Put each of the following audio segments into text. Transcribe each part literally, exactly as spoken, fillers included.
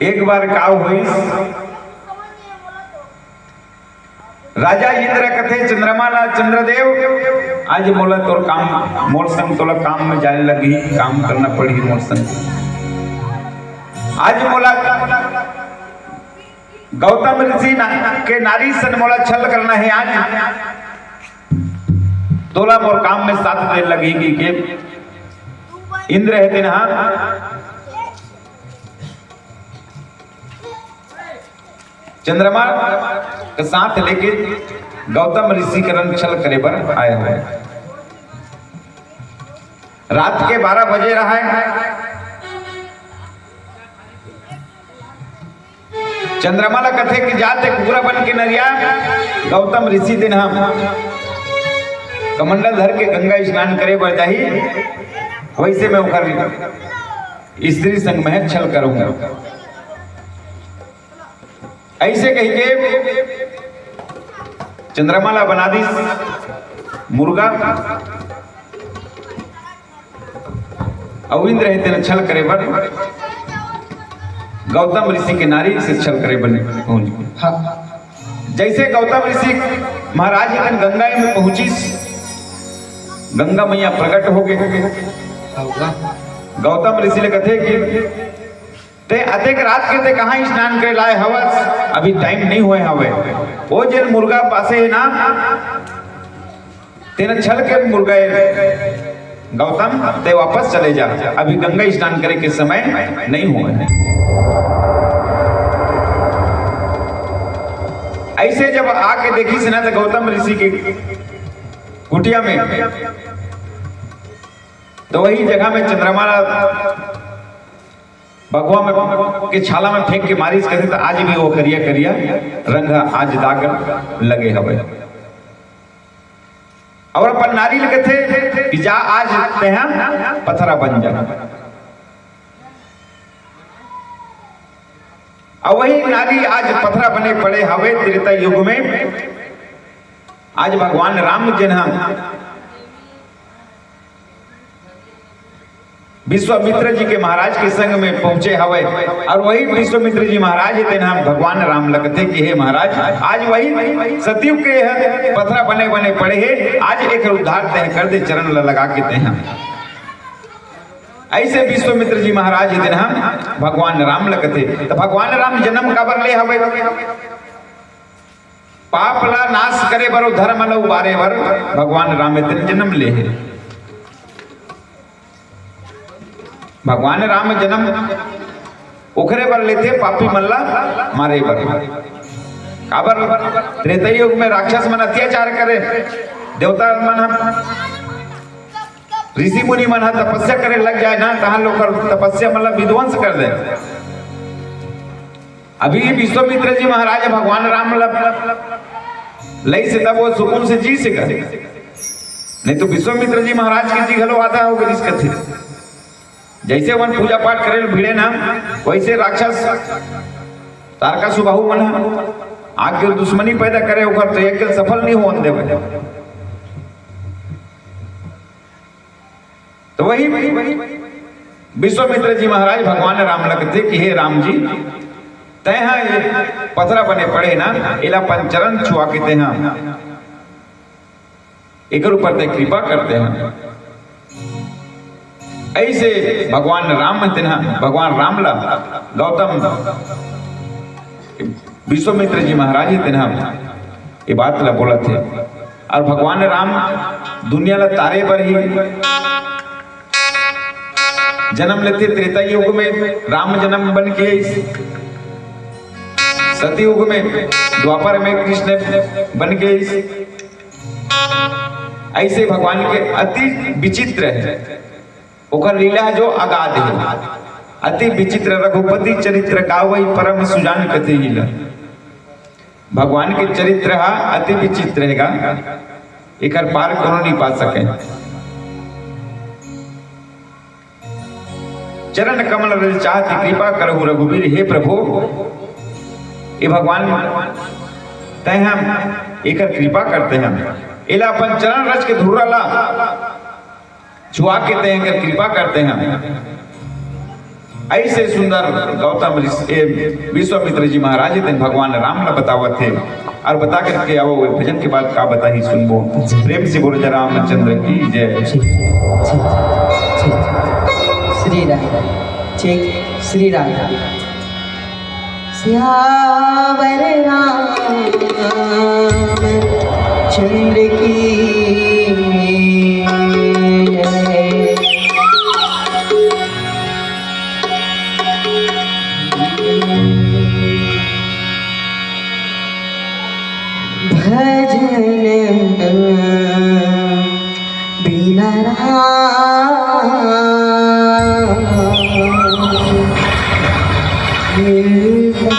एक बार का होइस, राजा इंद्र कथे चंद्रमा ला, "चंद्रदेव, आज मोला तोर काम, मोर संग तोला काम में जाए लगही, काम करना पड़ही मोर संग। आज मोला गौतम ऋषि ना, के नारी सन मोला छल करना हे, आज तोला मोर काम में साथ दे लगही," कहिके इंद्र हे तेन हा चंद्रमा के साथ लेके गौतम ऋषि करन छल करे बर आए हवय। रात के बारह बजे रहय। चंद्रमा ला कथे कि जा ते कुकरा बन के नरिया, गौतम ऋषि दिन हम कमंडल धर के गंगा स्नान करे बर जाही, वैसे मैं ओकर स्त्री संग में छल करूंगा। ऐसे कहिके चंद्रमा ला बना दिस मुर्गा। अउ इंद्र हे तेन छल करे बर गौतम ऋषि के नारी से छल करे बर पहुंच गे। हाँ। जैसे गौतम ऋषि महाराज हे तेन गंगा में पहुंचिस, गंगा मैया प्रकट हो गे। हाँ, वाह। गौतम ऋषि ले कथे कि ते अतेक रात के ते कहाँ स्नान करे लाए हवस? अभी टाइम नहीं होए हवे। ओ जेन मुर्गा पासे हे ना, तेन छल के मुर्गा ए गौतम, ते वापस चले जा, अभी गंगा स्नान करे के समय नहीं होए। ऐसे जब आके देखिस ना, तो गौतम ऋषि के कुटिया में, तो वही जगह में चंद्रमा ला बघवा में के छाला में फेंक के मारिस कथे, त आज भी वो करिया करिया रंग ह आज दाग लगे हवे। अउ अपन नारी ल कथे कि जा आज तेहा पथरा बन जा। अउ वही नारी आज पथरा बने पड़े हवे त्रेता युग में। आज भगवान राम जेन ह विश्वामित्र जी के महाराज के संग में पहुंचे हवे, अउ वही विश्वामित्र जी महाराज तेन ह भगवान राम ल कथे कि हे महाराज, आज वही सतयुग के ह पथरा बने बने पड़े हे, आज एक उद्धार तेह कर दे, चरण ल लगा के तेह। ऐसे विश्वामित्र जी महाराज तेन ह भगवान राम ल कथे। त भगवान राम जन्म काबर ले हवे? पाप ला नाश करे बर अउ धर्म ला उबारे बर भगवान राम तेन जन्म ले हे। भगवान राम जन्म ओखरे बर लेथे, पापी मन ला मारे बर। काबर? त्रेता युग में राक्षस मन अत्याचार करे, देवता मन ह, ऋषि मुनि मन ह तपस्या करे लग जाए ना, तहां लोग तपस्या मन ला विध्वंस कर दे। अभी विश्वामित्र जी महाराज भगवान राम ल लइसे तब वो सुकून से जी सके, नहीं तो विश्वामित्र जी महाराज के जी घलो आधा हो गइस कथे। जैसे वन पूजा पाठ करे ल भिड़े ना, वैसे राक्षस तारका सुबाहु मन ह आके दुश्मनी पैदा करे, ओकर तो एक सफल नहीं होन देवे। तो वही विश्वामित्र जी महाराज भगवान राम ल कथे कि हे राम जी, तैं ह ये पथरा बने पड़े ना, एला अपन चरण छुआ के तैं ह एकर ऊपर तैं कृपा करते हैं। ऐसे भगवान राम तेन ह, भगवान राम ला गौतम विश्वामित्र जी महाराज तेन ह ये बात ला बोलत हे। अउ भगवान राम दुनिया ला तारे बर ही जन्म लेथे। त्रेता युग में राम जन्म बन के आइस, सतयुग में, द्वापर में कृष्ण बन के आइस। ऐसे भगवान के अति विचित्र हे, ओकर लीला जो अगाध हे। अति विचित्र रघुपति चरित्र गावई परम सुजान कथे ही ला। भगवान के चरित्र ह अति विचित्र हे गा, एकर पार कोनो नहीं पा सके। चरण कमल रज चाहत कृपा करहु रघुबीर, हे प्रभु, ए भगवान तैं ह एकर कृपा करते हैं, एला अपन चरण रज के धुर्रा ला छुआ के तैं एकर कृपा करते हैं। ऐसे सुंदर गौतम ऋषि, ए, विश्वामित्र जी महाराज तेन भगवान राम ला बतावत हे, और बता करके आओ, वो भजन के बाद का बताही सुनबो। प्रेम से बोल जा रामचंद्र की जय। श्री राम, श्री राम। सियावर रामचंद्र की जय। भजन बिना राम मिलता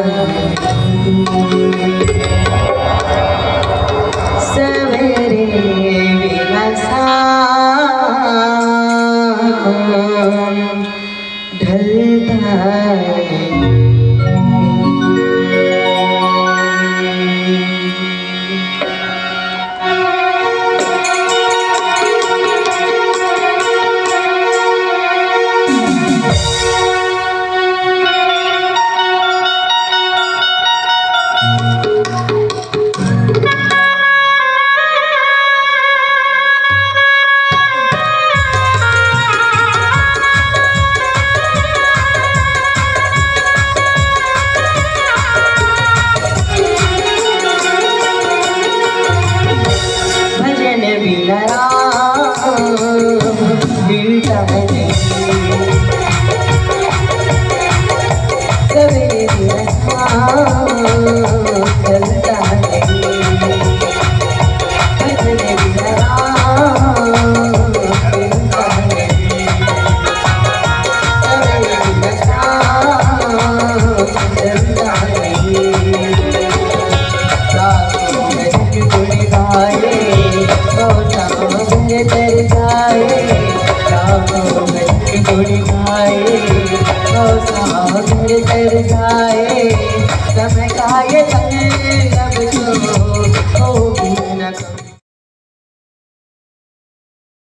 नहीं। सवेरे बिना शाम ढलता नहीं। भजन बिना राम मिलता नहीं। सवेरे बिना शाम ढलता नहीं। भजन बिना राम मिलता नहीं। सवेरे बिना शाम ढलता नहीं। रातों में गुण गाए, और सावन तर जाए। रातों में गुण गाए, और सावन तर जाए।